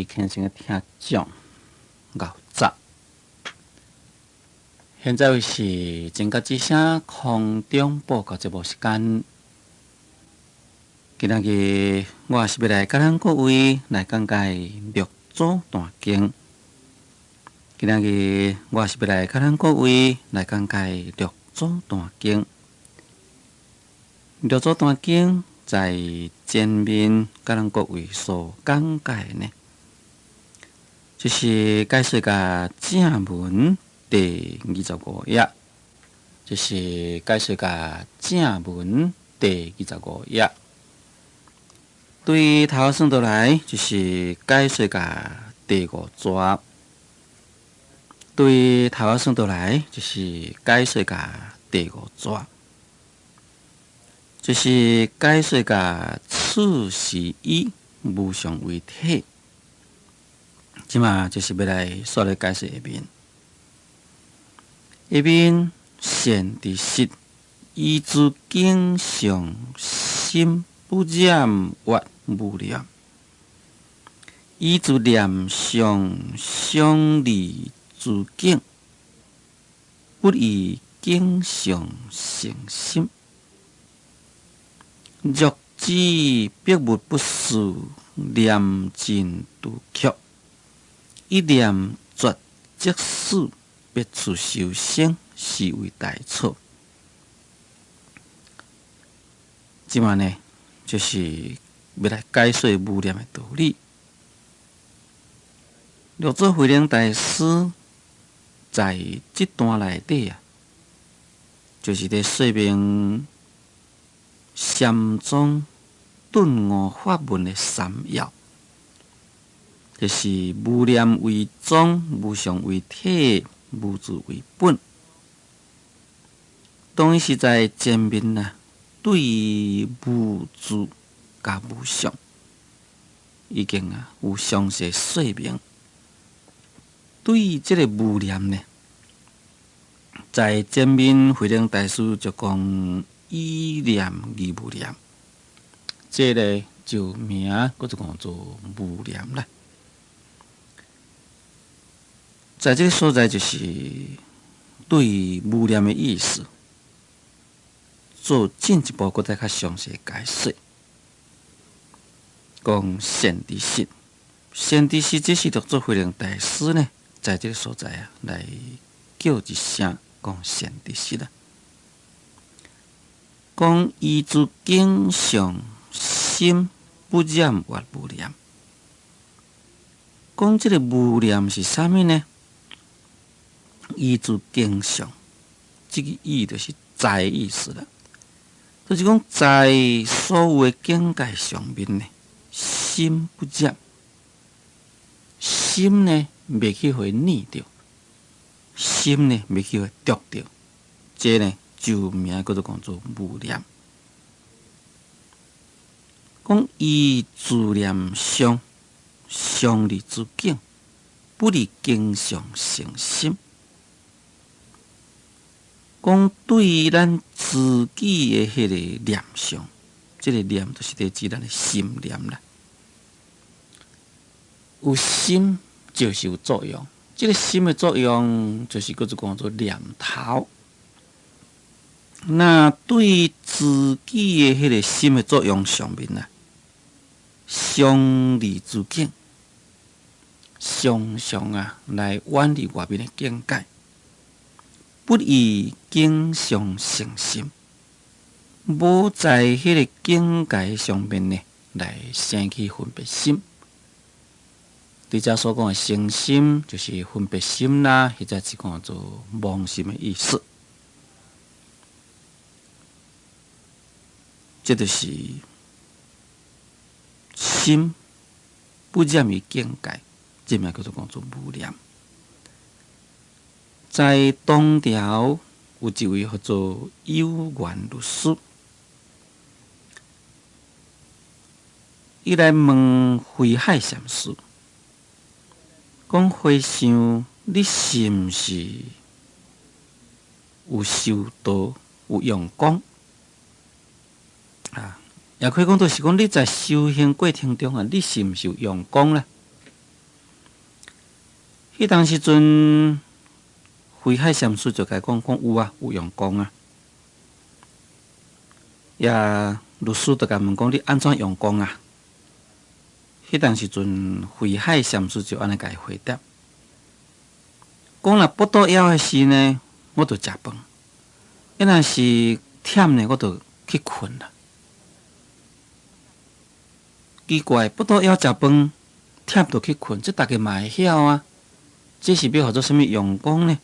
虔誠的聽眾，𠢕早。現在是正覺之聲空中報告節目時間。今仔日我是欲來佮咱各位來講解六祖壇經。今仔日我是欲來佮咱各位來講解六祖壇經。六祖壇經在前面佮咱各位所講解呢，就是解說共正文第二十五頁，就是解說共正文第二十五頁。對頭算倒來，就是解說共第五逝。對頭算倒來，就是解說共第五逝。就是解說共次時以無相為體。這馬就是欲來煞來解說下面。下面善知識依諸境相心不染越無念，依諸念相相離諸境，不依境相生心。若知彼物不是念盡除卻，一念絕即死，別處修生，是為大錯。這馬呢，就是欲來解說無念的道理。六祖慧能大師在這段內底啊，就是佇說明禪宗頓悟法門的三要，就是無念為宗，無相為體，無住為本。當伊是在前面啊，對無住佮無相，已經啊有詳細說明。對這个無念呢，在前面慧能大師就講依念而無念，這个就名閣就講做無念啦。在這个所在，就是對無念的意思做進一步閣再較詳細解說。講善知識，善知識這是六祖慧能大師呢，在這个所在啊，來叫一聲講善知識啦。講依諸境相心不染越無念。講這个無念是啥物呢？依諸境相，這个依就是在意思啦。就是講在所有的境界上面呢，心不染，心呢袂去予染著，心呢袂去予著著，這呢就名叫做講做無念。講依自念相，相離諸境，不離境相生心。講對咱自己的彼个念相，這个念就是佇指咱的心念啦。有心就是有作用，這个心的作用就是叫做講做念頭。那對自己的彼个心的作用上面啊，相離諸境，常常啊來遠離外面的境界，不依境相生心，無在彼个境界上面呢來生起分別心。佇遮所講的生心，就是分別心啦，或者是講做妄心的意思。這就是心不染於境界，這名叫做講做無念。在唐朝有一位叫做有緣律師，伊來問慧海禪師，講和尚，你是毋是有修道、有用功？啊，也可以講，就是講你在修行過程中啊，你是毋是有用功啦？彼當時陣，慧海禪師就共伊講講有啊，有用功啊。也律師就共問講你按怎用功啊？彼當時陣，慧海禪師就按呢共伊回答：講若腹肚枵的時呢，我就食飯；啊若是忝呢，我就去睏啦。奇怪，腹肚枵食飯，忝就去睏，這逐家嘛會曉啊？這是欲號做啥物用功呢？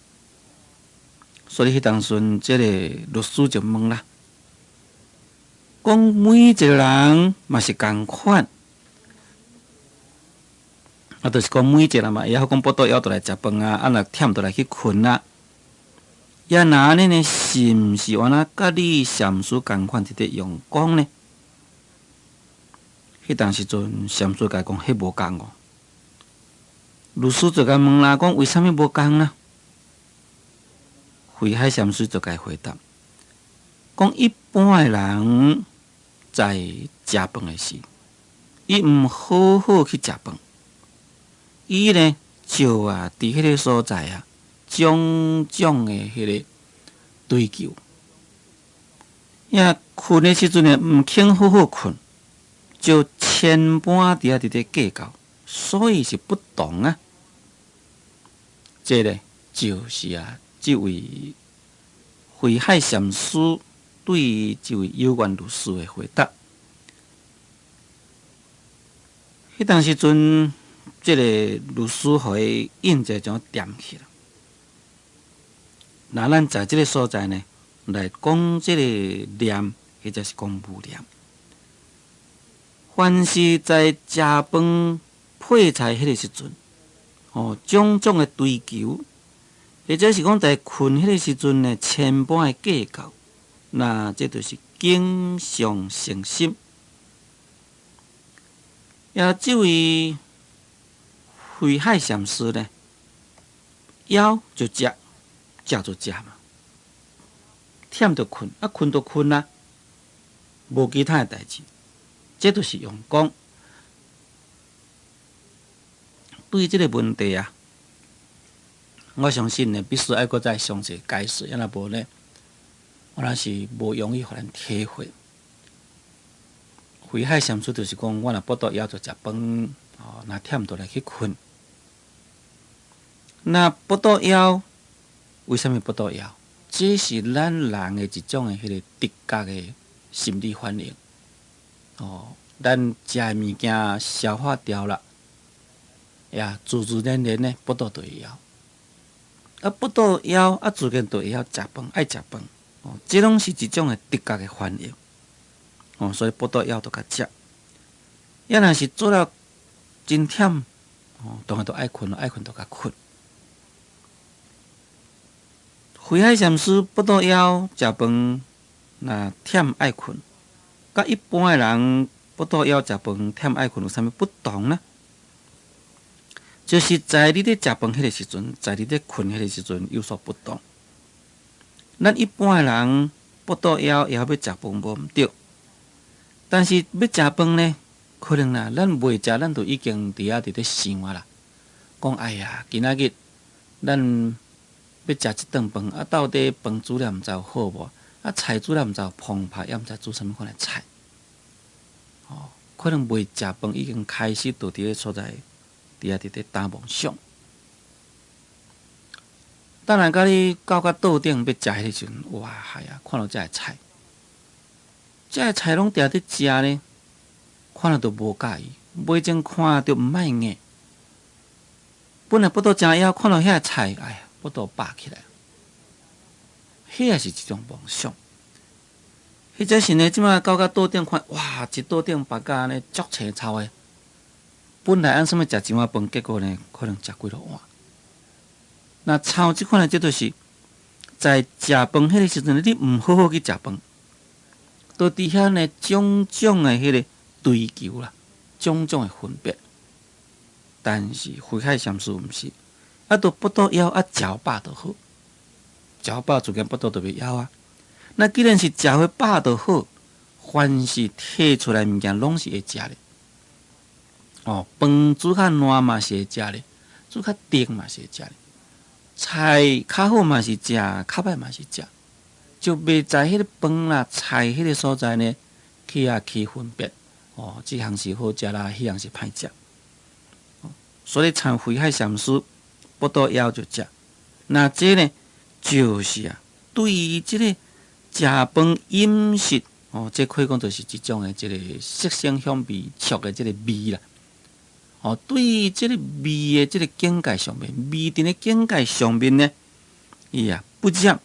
所以彼當陣，這个律師就問啦：講每一個人嘛是仝款，啊，就是講每一個人嘛會曉講腹肚枵就來食飯啊，啊若忝就來去睏啊。也若按呢呢，是毋是原來佮你禪師仝款佇咧用功呢？彼當時陣，禪師共伊講，彼無仝哦。律師就共問啦，講為啥物無仝啊？慧海禪師就共伊回答，講一般的人在食飯的時，伊毋好好去食飯，伊呢就啊佇彼个所在啊，種種的彼个追求，也睏的時陣呢，毋肯好好睏，就千般佇遐佇咧計較，所以是不同啊。這个就是啊，這位慧海禪師對這位有緣律師的回答。彼當時陣，這个律師予伊印象就點去啦。那咱在這个所在呢，來講這个念，或者是講無念。凡是在食飯配菜彼个時陣，哦，種種的追求，或者是講在睏彼个時陣呢，千般的計較，那這就是經常成心。也這位慧海禪師呢，枵就食，食就食嘛，忝就睏，啊睏就睏啊，無其他的代誌，這就是用功。對這个問題啊，我相信呢，必須愛閣再詳細解釋，啊若無呢，我若是無容易予咱體會。慧海禪師就是講，我若腹肚枵就食飯，哦，若忝就來去睏。那腹肚枵，為啥物腹肚枵？這是咱人的一種的彼个直覺的心理反應。哦，咱食的物件消化掉了，呀，自自然然呢，腹肚就會枵。啊，腹肚枵，啊，自然就會曉食飯，愛食飯。哦，這攏是一種的直覺的反應。哦，所以腹肚枵就共食。啊，若是做了真忝，哦，當然就愛睏咯，愛睏就共睏。慧海禪師腹肚枵食飯，若忝愛睏，佮一般的人腹肚枵食飯，忝愛睏有啥物不同呢？就是在你咧食飯彼个時陣，在你咧睏彼个時陣有所不同。咱一般的人腹肚枵會曉欲食飯無毋對，但是欲食飯呢，可能啦，咱未食，咱就已經佇遐佇咧想啊啦，講哎呀，今仔日咱欲食這頓飯，啊，到底飯煮了毋知有好無？啊，菜煮了毋知有澎湃，也毋知煮啥物款的菜。哦，可能未食飯已經開始就佇咧所在，佇遐佇咧打妄想。等下共你到甲桌頂欲食彼个時陣，哇嗨呀！看著這个菜，這个菜攏定佇食呢，看著就無佮意，袂前看著毋愛眼。本來腹肚誠枵，看著遐个菜，哎呀，腹肚飽起來。彼也是一種妄想。彼者是呢，這馬到甲桌頂看，哇！一桌頂擺甲按呢足齊臭的。本來按算欲食一碗飯，結果呢，可能食幾落碗。那臭這款的，這就是在食飯彼个時陣，你毋好好去食飯，都佇遐呢種種的彼个追求啦，種種的分別。但是慧海禪師毋是，啊，都腹肚枵啊，食飽就好，食飽自然腹肚就袂枵啊。那既然是食予飽就好，凡是提出來物件攏是會食的。哦，飯煮較爛嘛是會食的，煮較甜嘛是會食。菜較好嘛是食，較歹嘛是食，就袂在彼个飯啦菜彼个所在呢，去啊去分別哦，這項是好食啦，彼項是歹食。所以參慧海禪師腹肚枵就食，那這呢就是啊，對於這个食飯飲食哦，這可以講就是一種的這个色聲香味觸的這个味啦。哦，對這个味的這个境界上面，味佇咧境界上面呢，伊啊不染，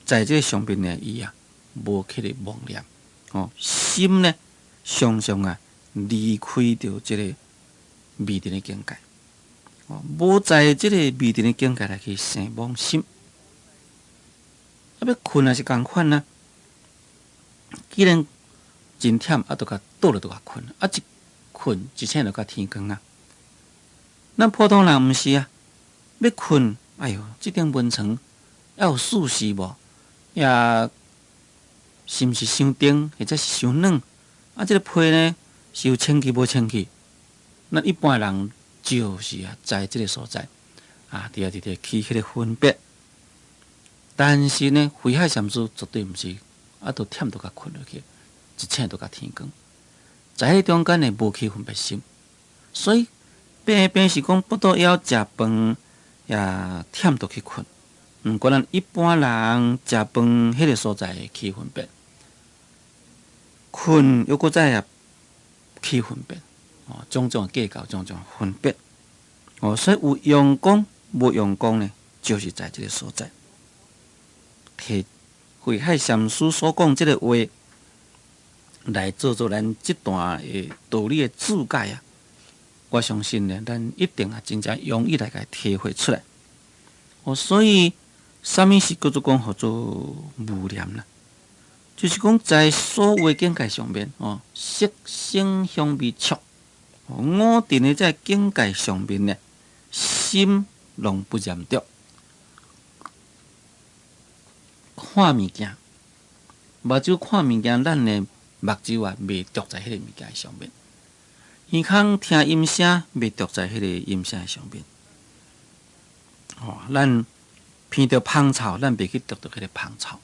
在這个上面呢，伊啊無去咧妄念，哦，心呢常常啊離開著這个味塵的境界，哦，無在這个味塵的境界來去生妄心，啊，欲睏也是仝款啊。既然真忝，啊，就共倒落就共睏，啊，一睏一醒就到天光啊。咱普通人毋是啊，欲睏，哎喲，這頂眠床猶有舒適無？也是毋是傷凍，或者是傷暖？啊，這个被呢是有清氣無清氣？咱一般人就是啊，在這个所在啊，佇遐佇咧起彼个分別。但是呢，慧海禪師絕對毋是，啊，都忝就共睏落去，一醒就到天光，在彼中間呢，無起分別心，所以平平是講腹肚枵食飯，也忝就去睏。毋過咱一般人食飯彼个所在會起分別，睏猶閣再啊起分別，哦，種種計較，種種分別，哦，所以有用功無用功呢，就是在這个所在。提慧海禪師所講這个話，來做做咱這段的道理的注解啊！我相信呢，咱一定啊真正容易來共體會出來。哦，所以啥物是叫做講號做無念啦？就是講在所有境界上面，哦，色聲香味觸，五蘊的這境界上面呢，心攏不染著。看物件，目睭看物件，咱的目睭啊，袂著在彼个物件上面；耳孔聽音聲，袂著在彼个音聲上面。哦，咱鼻著芳臭，咱袂去著著彼个芳臭；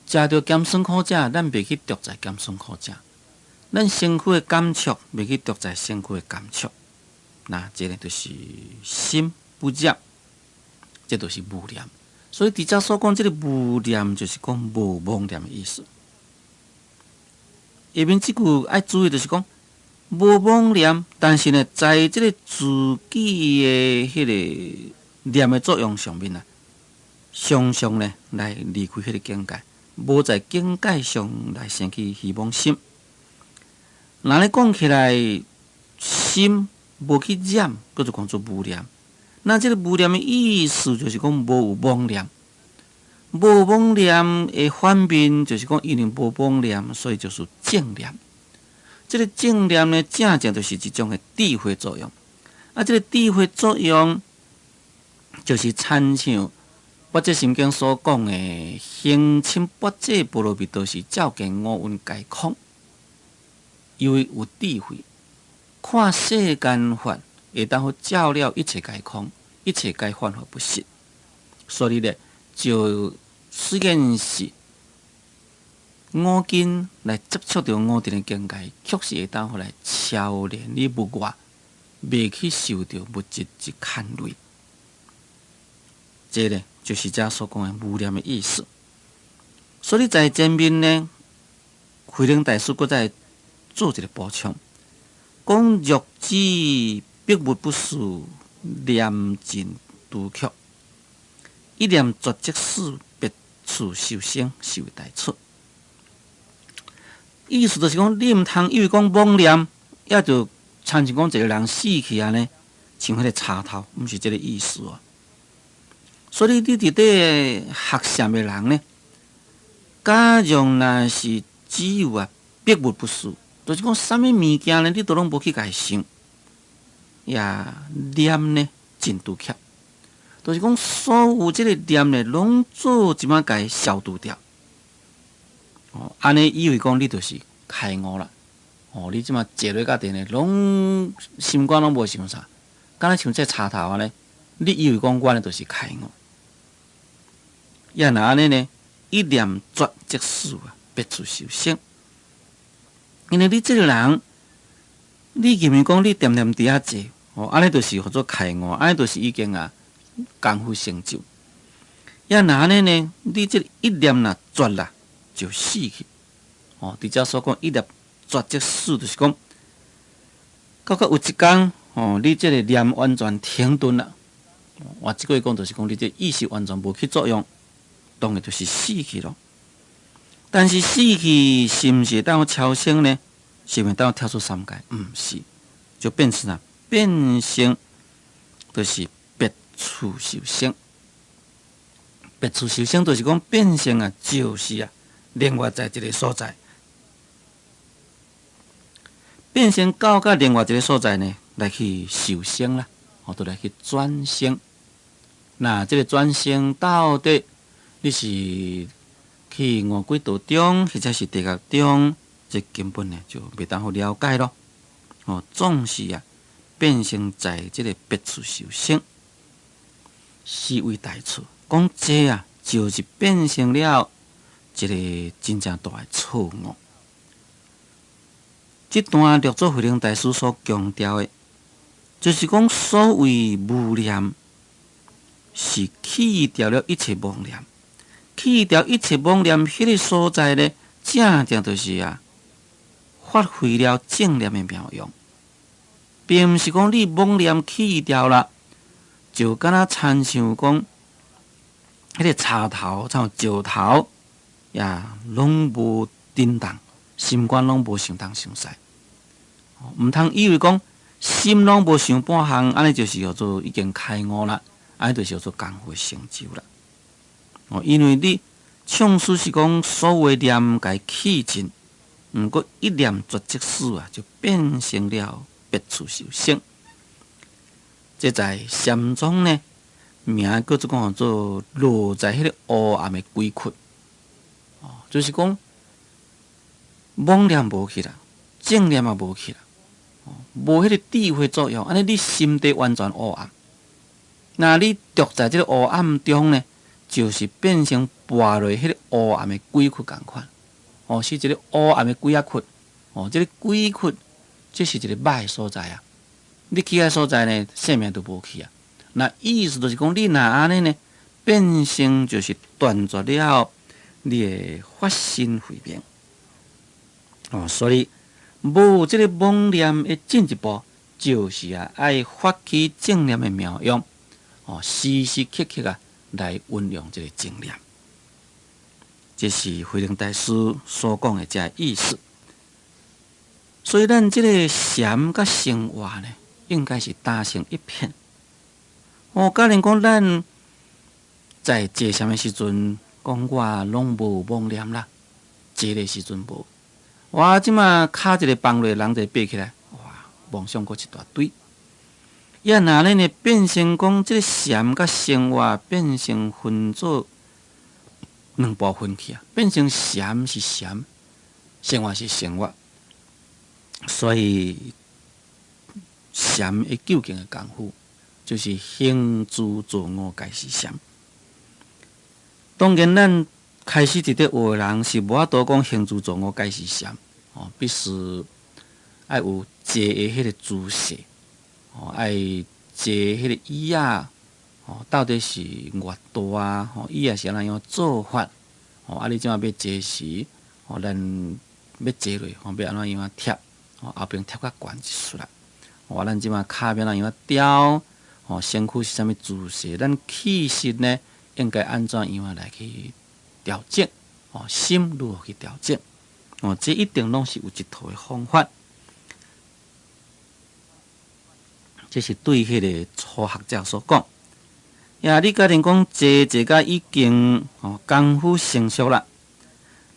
食著鹹酸苦食，咱袂去著在鹹酸苦食。咱身軀的感觸，袂去著在身軀的感觸。那這个就是心不染，這就是無念。所以佇遮所講，這个無念就是講無妄念的意思。下面這句愛注意，就是講無妄念，但是呢，在這个自己的彼个念的作用上面啊，常常呢來離開彼个境界，無在境界上來生起虛妄心。若咧講起來，心無去染，叫做講做無念。那這个無念的意思，就是講無有妄念，無妄念的反面，就是講因為無妄念，所以就是正念。這个正念呢，正正就是一種的智慧作用。啊，這个智慧作用，就是親像《般若心經》所講的，行深般若波羅蜜多時，照見五蘊皆空。因為有智慧，看世間法，會當好照了一切皆空，一切皆幻化不實。所以咧，就雖然是五根來接觸著五蘊的境界，確實會當好來超然於物外，袂去受著物質之牽累。這个就是遮所講的無念的意思。所以在前面呢，慧能大師閣再做一个補充，講若知彼物不思，念盡除卻，一念絕即死，別處受生，是為大出。意思就是講，你毋通以為講妄念，也就親像講一个人死去按呢，像彼个柴頭，毋是這个意思哦。所以你佇咧學禪的人呢，假如若是只有啊，彼物不思，就是講啥物物件呢，你都攏無去共伊想，也念呢盡除卻，就是講所有這个念呢，攏做一擺共伊消除掉。哦，按呢以為講你就是開悟啦。哦，你這馬坐落甲定呢，攏心肝攏無想啥。敢若像這柴頭按呢，你以為講我呢就是開悟？抑若按呢呢，一念絕即死啊，別處受生。因為你這個人，你認為講你恬恬佇遐坐，哦，按呢就是號做開悟，按呢就是已經啊功夫成就。抑若按呢呢，你這一念若絕啦，就死去。哦，佇遮所講一念絕即死，就是講，到到有一工，哦，你這個念完全停頓啦。換一句話講，就是講你這意識完全無起作用，當然就是死去囉。但是死去是毋是會當超生呢？是毋是當跳出三界？毋是，就變成啊，變成就是別處受生。別處受生就是講變成啊，就是啊，另外在一個所在，變成到佮另外一個所在呢，來去受生啦，哦，就來去轉生。那這個轉生到底你是去餓鬼道中，或者是地獄中，這根本呢就袂當好了解囉。哦，總是啊，變成在這個別處受生，是為大錯。講這啊，就是變成了一個真正大的錯誤。這段六祖慧能大師所強調的，就是講所謂無念，是去掉了一切妄念，去掉一切妄念，彼個所在呢，正正就是啊，發揮了正念的妙用，並毋是講你妄念去掉了，就敢若親像講彼個柴頭、像石頭，也攏無振動，心肝攏無想東想西。毋通以為講心攏無想半項，按呢就是叫做已經開悟啦，按呢就是叫做功夫成就啦。哦，因為你縱使是講所有念共去盡，毋過一念絕即死啊，就變成了別處受生。這在禪宗呢，名叫做講做落在彼個黑暗的鬼窟，哦，就是講妄念無去啦，正念嘛無去啦，無彼個智慧作用，按呢你心底完全黑暗。若你著在這個黑暗中呢，就是變成跋落彼個黑暗的鬼窟仝款，哦，是一個黑暗的鬼仔窟，哦，這個鬼窟，這是一個歹所在啊！你去彼所在呢，性命都無去啊！那意思就是講，你若按呢呢，變成就是斷絕了你的法身慧命。哦，所以無這個妄念的進一步，就是啊，愛發起正念的妙用，哦，時時刻刻啊來運用這個正念。這是慧能大師所講的這個意思。所以，咱這個禪佮生活呢，應該是打成一片。哦，假如講咱在坐禪的時陣，講我攏無妄念啦，坐的時陣無。我這馬跤一个放落，人就爬起來，哇，妄想閣一大堆。抑若呢呢變成講這個禪佮生活變成分做兩部分去啊，變成禪是禪，生活是生活，所以禪的究竟的功夫，就是行住坐臥皆是禪。當然，咱開始佇咧學的人是無法度講行住坐臥皆是禪，哦，必須愛有坐的彼個姿勢，哦，愛坐彼個椅仔，哦，到底是偌大啊？吼，椅仔是按怎樣做法？哦，啊，你這馬欲坐時，哦，咱欲坐落，吼，欲按怎樣貼？哦，後爿貼較懸一絲啦。哦，咱這馬跤欲按怎樣調？哦，身軀是啥物姿勢？咱氣息呢，應該按怎樣來去調整？哦，心如何去調整？哦，這一定攏是有一套的方法。這是對彼個初學者所講。呀，你假如講坐坐甲已經哦功夫成熟啦，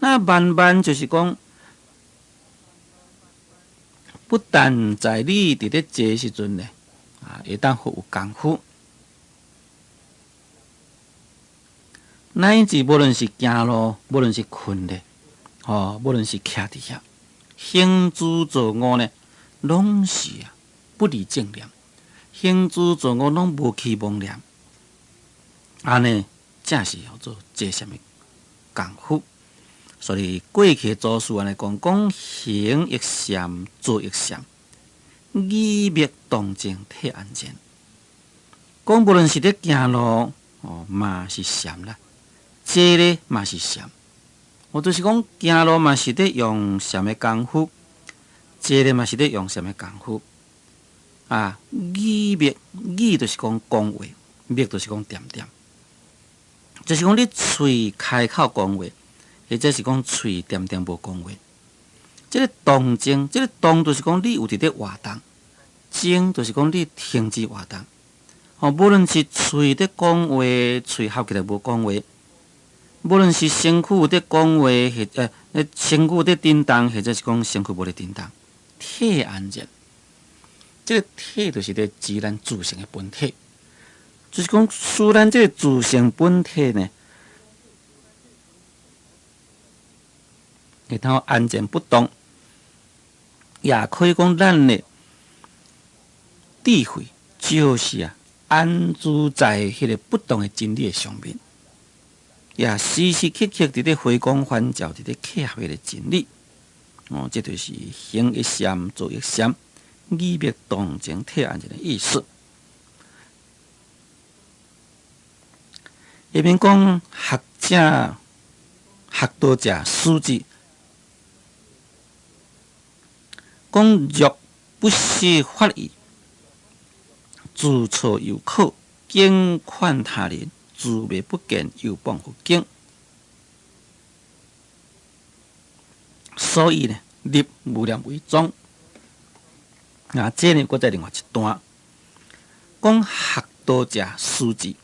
那慢慢就是講，不但在你佇咧坐時陣呢，啊，會當學有功夫，乃至無論是行路，無論是睏咧，吼，無論是徛佇遐，行住坐臥呢，攏是啊，不離正念。行住坐臥攏無起妄念，按呢才是號做坐禪的功夫。所以過去的祖師按呢講，講行亦禪，坐亦禪，語默動靜體安然。講無論是咧行路，哦嘛是禪啦，坐咧嘛是禪。我就是講行路嘛是咧用禪的功夫，坐咧嘛是咧用禪的功夫。啊，語默，語就是講講話，默就是講恬恬，就是講你喙開口講話，或者是講喙恬恬無講話。這個動靜，這個動就是講你有佇咧活動，靜就是講你停止活動。哦，無論是喙佇講話，喙合起來無講話，無論是身軀有佇講話，或者身軀有佇振動，或者是講身軀無佇振動，體安然。這個體就是咧指咱自性的本體，就是講，使咱這個自性本體呢，會當安靜不動，也可以講咱的智慧就是啊，安住在彼個不動的真理的上面，也時時刻刻佇咧回光返照，佇咧契合彼個真理。哦，這就是行亦禪，坐亦禪，語默動靜體安然的意思。下面講學者、學道者思之，講若不識法義，自錯猶可，竟勸他人，自迷不見，猶謗佛經。所以呢，立無念為宗。啊，這呢，閣再另外一段，講學道者思之。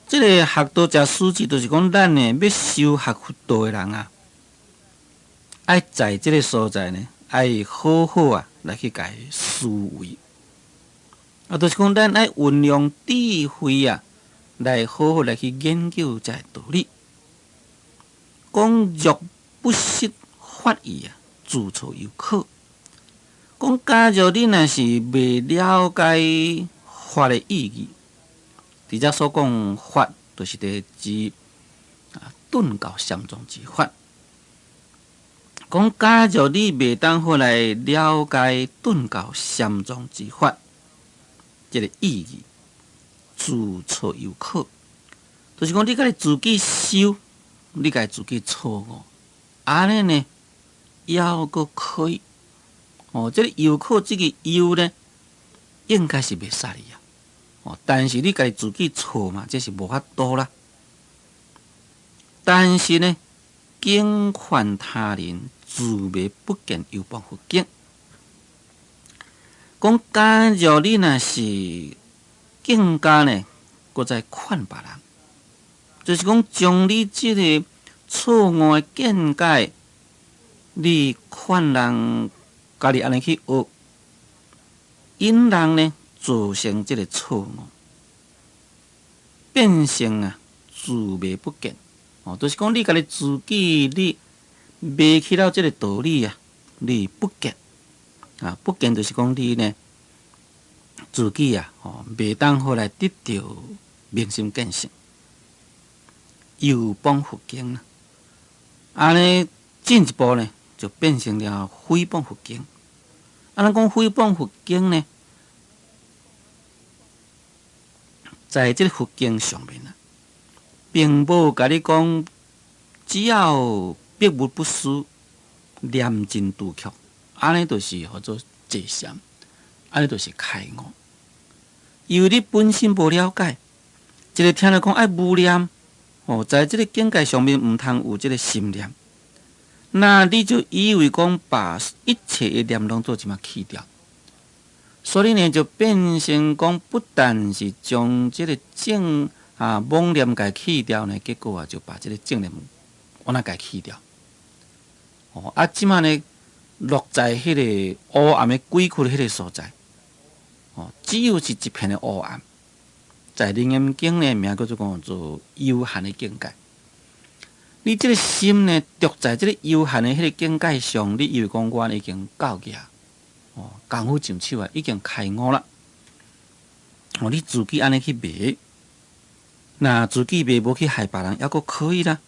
這个學道者思之，就是講咱呢欲修學佛道的人啊，愛在這个所在呢，愛好好啊來去共思維。啊，就是講咱愛運用智慧啊，來好好來去研究這个道理。講若不識法義啊，自錯猶可。講假如你若是袂了解法的意義，佇遮所講法，就是佇指啊頓教禪宗之法。講假如你袂當好來了解頓教禪宗之法，這个意義，自錯猶可，就是講你家己自己修，你家己自己錯誤，按呢呢，猶閣可以。哦，這个猶可這个猶呢，應該是袂使你啊。哦，但是你家己自己錯嘛，這是無法度啦。但是呢，竟勸他人，自迷不見，猶謗佛經。講假如你若是更加呢，閣再勸別人，就是講將你這個錯誤的見解，你勸人。家己按呢去學，引人呢造成這个錯誤，變成啊自迷不見。哦，就是講你家己自己你迷去了這个道理啊，你不見啊，不見就是講你呢自己啊，哦，袂當好來得著明心見性，猶謗佛經啦。按呢進一步呢，就變成了誹謗佛經。啊，咱講誹謗佛經呢，在這个佛經上面啊，並無共你講，只要逼物不思，念真拄卻，按呢就是號做坐禪，按呢就是開悟。因為你本身無了解，一个聽著講愛無念，哦，在這个境界上面毋通有這个心念。那你就以為講把一切的念攏做這麼去掉，所以呢就變成講不但是將這个正啊妄念共去掉呢，結果啊就把這个正念往那共去掉。哦，啊，這馬呢落在彼个黑暗的鬼窟的彼个所在，哦，只有是一片的黑暗，在《楞嚴經》呢名叫做講做幽玄的境界。你這个心呢，著在這个幽玄的彼个境界上，你以為講阮已經到額，哦，功夫上手啊，已經開悟啦。哦，你自己按呢去賣，若自己賣無去害別人，猶閣可以啦。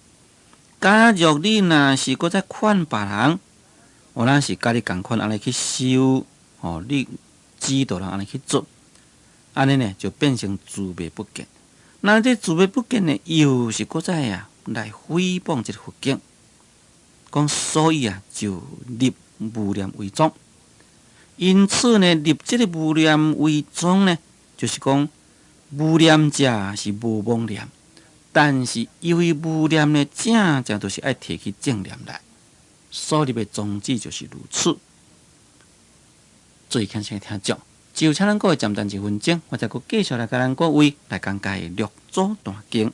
假若你若是閣再勸別人，哦，若是佮你仝款按呢去修，哦，你指導人按呢去做，按呢呢就變成自賣不見。那這自賣不見呢，又是閣再啊來誹謗這個佛經，講所以啊就立無念為宗。因此呢，立這個無念為宗呢，就是講無念者是無妄念，但是因為無念呢，正正就是愛提起正念來，所立的宗旨就是如此。注意聽聲聽眾，就請咱各位暫停一分鐘，我再閣繼續來共咱各位來講解六祖壇經。